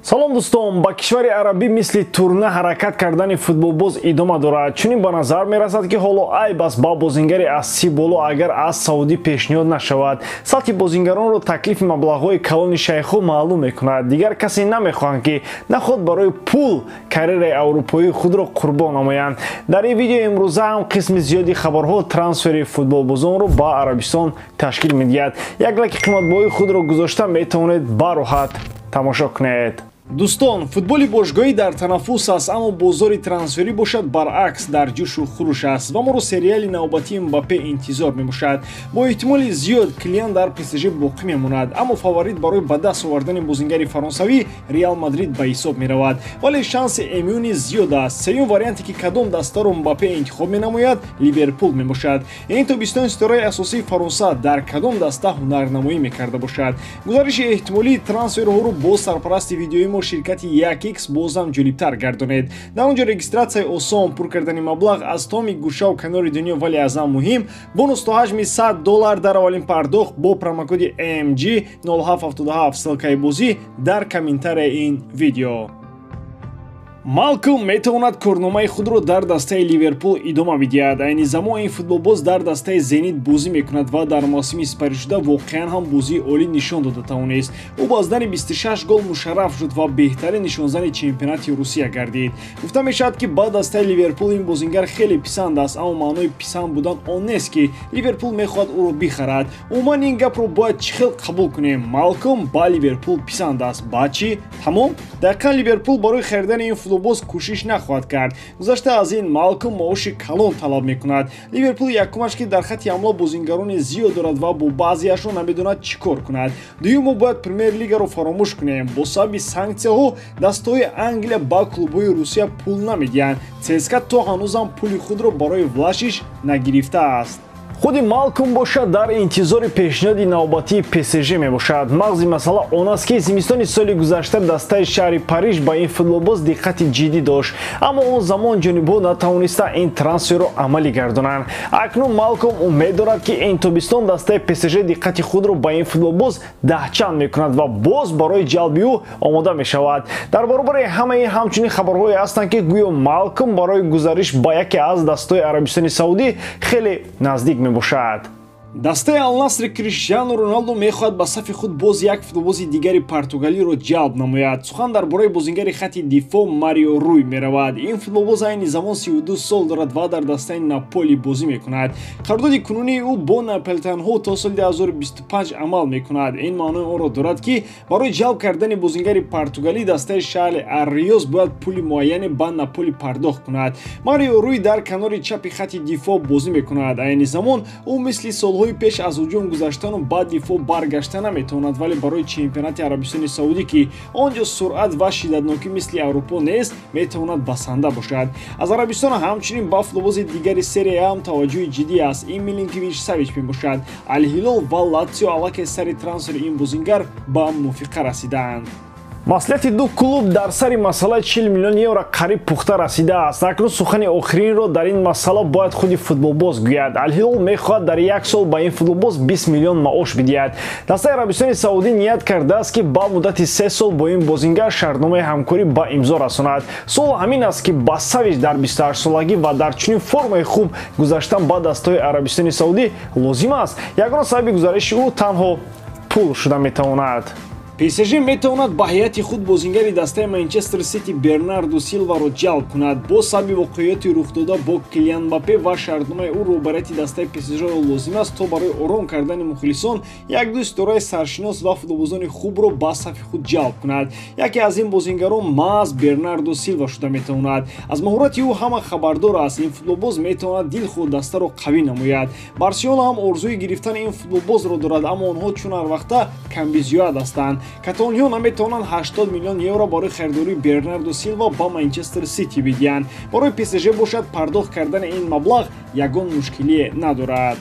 Салом дӯстон, ба кишвари арабӣ мисли турна ҳаракат кардани футболбоз идома дорад. Чунин ба назар мерасад, ки ҳоло айб аст ба бозингари аз си боло, агар аз Саудӣ пешниҳод нашавад. Сатҳи бозингаронро таклифи маблағҳои калони шайхҳо маълум мекунад. Дигар касе намехоҳанд, ки наход барои пул карьераи аврупоии худро қурбон намоянд. Дар ин видео имрӯза ҳам қисми зиёди хабарҳо трансфери футболбозонро ба Арабистон ташкил медиҳад. Як лайки қиматбоҳои худро гузошта метавонед бароҳат тамошо кунед. Дӯстон, футболи бошгоҳӣ дар танаффус аст, аммо бозори трансферӣ бошад, баръакс, дар ҷӯшу хуруш аст ва моро сериали навбатии Мбаппе интизор мебошад. Бо эҳтимоли зиёд Килиан дар ПСЖ боқӣ мемонад, аммо фаворит барои ба даст овардани бозингари фаронсавӣ Реал Мадрид ба ҳисоб меравад, вале шанси МЮ низ зиёд аст. Сеюм варианте, ки кадом дастаро Мбаппе интихоб менамояд, Ливерпул мебошад. Ин тобистон ситораи асосии Фаронса дар кадом даста ҳунарнамоӣ мекарда бошад? Гузариши эҳтимолии трансферҳоро бо сарпарасти видеои мо ширкати 1x бозам ҷолибтар гардонед. Дар он ҷо регистратсияи осон, пур кардани маблағ аз томи гӯшаву канори дунё, вале аз ҳам муҳим бонус то ҳаҷми $100 дар аввалин пардохт бо промокоди MG 0777. Ссылкаи бозӣ дар комментарияи ин видео. Малком метавонад корномаи худро дар дастаи Ливерпул идома бидиҳад. Айни замон ин футболбоз дар дастаи Зенит бозӣ мекунад ва дар мавсими сипаришуда воқеан ҳам бозии олӣ нишон дода тавонист. Ӯ ба задани 26 гол мушарраф шуд ва беҳтарин нишонзани чемпионати Русия гардид. Гуфта мешавад, ки ба дастаи Ливерпул ин бозингар хеле писанд аст, аммо маънои писанд будан он нест, ки Ливерпул мехоҳад ӯро бихарад. Умуман, ин гапро бояд чӣ хел қабул кунем? Малком ба Ливерпул писанд аст, баъд чӣ? Тамом. Дақиқан Ливерпул барои харидани ин футболбоз кӯшиш нахоҳад кард. Гузашта аз ин, Малком маоши калон талаб мекунад. Ливерпул якумаш, ки дар хатти ҳамла бозингарони зиёд дорад ва бо баъзеашон намедонад чӣ кор кунад. Дуюм, мо бояд Премер-лигаро фаромӯш кунем. Бо сабаби санксияҳо дастаҳои Англия ба клубҳои Русия пул намедиҳанд. ЦСКА то ҳанӯзам пули худро барои Влашич нагирифтааст. Худи Малком бошад, дар интизори пешниҳоди навбатии ПСЖ мебошад. Мағзи масъала он аст, ки зимистони соли гузашта дастаи шаҳри Париж ба ин футболбоз диққати ҷиддӣ дошт, аммо он замон ҷонибҳо натавониста ин трансферро амалӣ гардонанд. Акнун Малком умед дорад, ки ин тобистон дастаи ПСЖ диққати худро ба ин футболбоз даҳчанд мекунад ва боз барои ҷалби ӯ омода мешавад. Дар баробари ҳамаи ҳамчунин хабарҳое ҳастанд, ки гӯё Малком барои гузариш ба яке аз дастаҳои Арабистони Саудӣ хеле наздик мебошад. Дастаи Алнасри Криштиану Роналду мехоҳад ба сафи худ боз як футболбози дигари португалиро ҷалб намояд. Сухан дар бораи бозингари хатти дифоъ Марио Руй меравад. Ин футболбоз айни замон 32 сол дорад ва дар дастаи Наполи бозӣ мекунад. Қарордоди кунунии ӯ бо наполитанҳо то соли 2025 амал мекунад. Ин маънои онро дорад, ки барои ҷалб кардани бозингари португалӣ дастаи шаҳри Арриёс бояд пули муайяне ба Наполи пардохт кунад. Марио Руй дар канори чапи хатти дифоъ бозӣ мекунад. Айни замон ӯ мисли солҳои пеш аз ҳуҷум гузаштану ба дифоъ баргашта наметавонад, вале барои чемпионати Арабистони Саудӣ, ки он ҷо суръат ва шиддатнокӣ мисли Аврупо нест, метавонад басанда бошад. Аз Арабистон ҳамчунин ба футболбози дигари Серия А ҳам таваҷҷӯҳи ҷиддӣ аст. Ин Милинкович Савич мебошад. Алҳилол ва Латсио аллакай сари трансфери ин бозингар ба мувофиқа расидаанд. Маслиҳати ду клуб дар сари масъалаи 40 миллион евро қариб пухта расидааст. Акнун сухани охиринро дар ин масъала бояд худи футболбоз гӯяд. Алҳилол мехоҳад дар як сол ба ин футболбоз 20 миллион маош бидиҳад. Дастаи Арабистони Саудӣ ният кардааст, ки ба муддати 3 сол бо ин бозингар шартномаи ҳамкорӣ ба имзо расонад. Суол ҳамин аст, ки ба Савич дар 28 солагӣ ва дар чунин формаи хуб гузаштан ба дастаҳои Арабистони Саудӣ лозим аст? Ягона сабаби гузариши ӯ танҳо пул шуда метавонад. ПСЖ метавонад ба ҳайати худ бозингари дастаи Манчестер Сити Бернарду Силваро ҷалб кунад. Бо сабаби воқеиёти рухдода бо Килиан Мбаппе ва шартномаи ӯ роҳбарияти дастаи ПСЖро лозим аст, то барои ором кардани мухлисон як-ду ситораи саршинос ва футболбозони хубро ба сафи худ ҷалб кунад. Яке аз ин бозингарон маҳз Бернарду Силва шуда метавонад. Аз маҳорати ӯ ҳама хабардор аст. Ин футболбоз метавонад дилхоҳ дастаро қавӣ намояд. Барселона ҳам орзуи гирифтани ин футболбозро дорад, аммо онҳо чун ҳарвақта камбизиёат ҳастанд. Каталониҳо наметавонанд 80 миллион евро барои харидории Бернардо Силва ба Манчестер Сити бидиҳанд. Барои ПСЖ бошад, пардохт кардани ин маблағ ягон мушкилие надорад.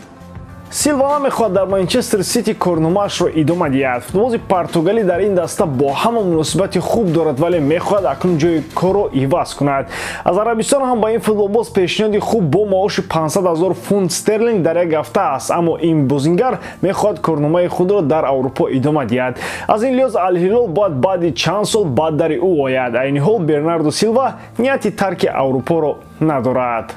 Силва намехоҳад дар Манчестер Сити корномаашро идома диҳад. Футболбози португалӣ дар ин даста бо ҳама муносибати хуб дорад, вале мехоҳад акнун ҷои корро иваз кунад. Аз Арабистон ҳам ба ин футболбоз пешниҳоди хуб бо маоши 500 000 фунт стерлинг дар як ҳафта аст, аммо ин бозингар мехоҳад корномаи худро дар Аврупо идома диҳад. Аз ин лиҳоз Ал-Ҳилол бояд баъди чанд сол ба дари ӯ ояд. Айни ҳол Бернардо Силва нияти тарки Аврупоро надорад.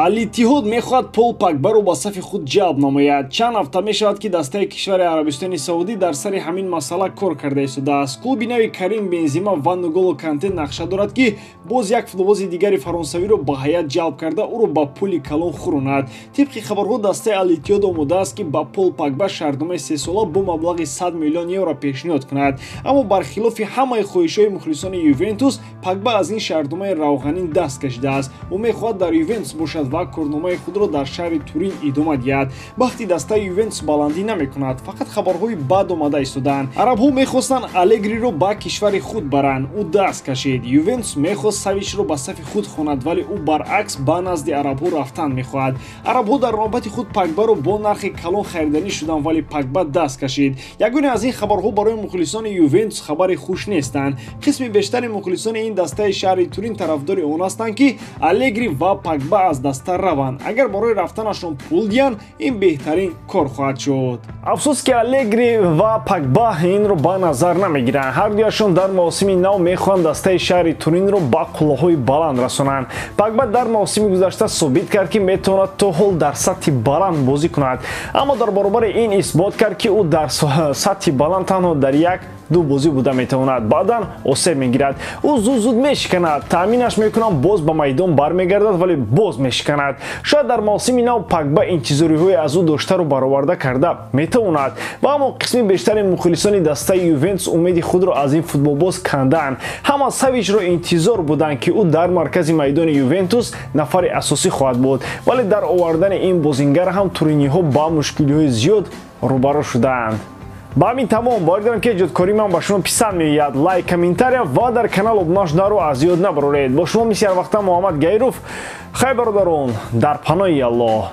Ал-Иттиҳод мехоҳад Пол Погбаро ба сафи худ ҷалб намояд. Чанд ҳафта мешавад, ки дастаи кишвари Арабистони Саудӣ дар сари ҳамин масъала кор карда истодааст. Клуби нави Карим Бензима ва Нголо Канте нақша дорад, ки боз як футболбози дигари фаронсавиро ба ҳайат ҷалб карда, ӯро ба пули калон хӯронад. Тибқи хабарҳо, дастаи Ал-Иттиҳод омодааст, ки ба Пол Погба шартномаи сесола бо маблағи 100 миллион евро пешниҳод кунад. Аммо бархилофи ҳамаи хоҳишҳои мухлисони Ювентус, Погба аз ин шартномаи равғанин даст кашидааст. Ӯ мехоҳад дар Ювентус бошад ва корномаи худро дар шаҳри Турин идома диҳад. Бахти дастаи Ювентус баландӣ намекунад, фақат хабарҳои бад омада истодаанд. Арабҳо мехостанд Алегриро ба кишвари худ баранд, ӯ даст кашид. Ювентус мехост Савичро ба сафи худ хонад, вале ӯ баръакс ба назди арабҳо рафтан мехоҳад. Арабҳо дар навбати худ Погбаро бо нархи калон хариданӣ шуданд, вале Погба даст кашид. Ягоне аз ин хабарҳо барои мухлисони Ювентус хабари хуш нестанд. Қисми бештари мухлисони ин дастаи шаҳри Турин тарафдори он ҳастанд, ки Алегри ва Погба аз даста раванд. Агар барои рафтанашон пул диҳанд, ин беҳтарин кор хоҳад шуд. Афсӯс, ки Алегри ва Погба инро ба назар намегиранд. Ҳар дуяшон дар мавсими нав мехоҳанд дастаи шаҳри Туринро ба қуллаҳои баланд расонанд. Погба дар мавсими гузашта собит кард, ки метавонад то ҳол дар сатҳи баланд бозӣ кунад, аммо дар баробари ин исбот кард, ки ӯ дар сатҳи баланд танҳо дар як ду бозӣ буда метавонад, баъдан осеб мегирад. Ӯ зуд-зуд мешиканад, таъминаш мекунам, боз ба майдон бармегардад, вале боз мешиканад. Шояд дар мавсими нав Погба интизориҳои аз ӯ доштаро бароварда карда метавонад. Ва аммо қисми бештари мухлисони дастаи Ювентус умеди худро аз ин футболбоз кандаанд. Ҳама Савичро интизор буданд, ки ӯ дар маркази майдони Ювентус нафари асосӣ хоҳад буд, вале дар овардани ин бозингар ҳам туриниҳо ба мушкилиҳои зиёд рӯбарӯ шудаанд. Ба ҳамин тамом. Бовар дорам, ки эҷодкории ман ба шумо писанд меояд. Лайк, комментария ва дар канал обуна шударо аз ёд набароред. Бо шумо мисли ҳар вақта Муҳаммад Гаиров. Хайр, бародарон, дар паноҳи Аллоҳ.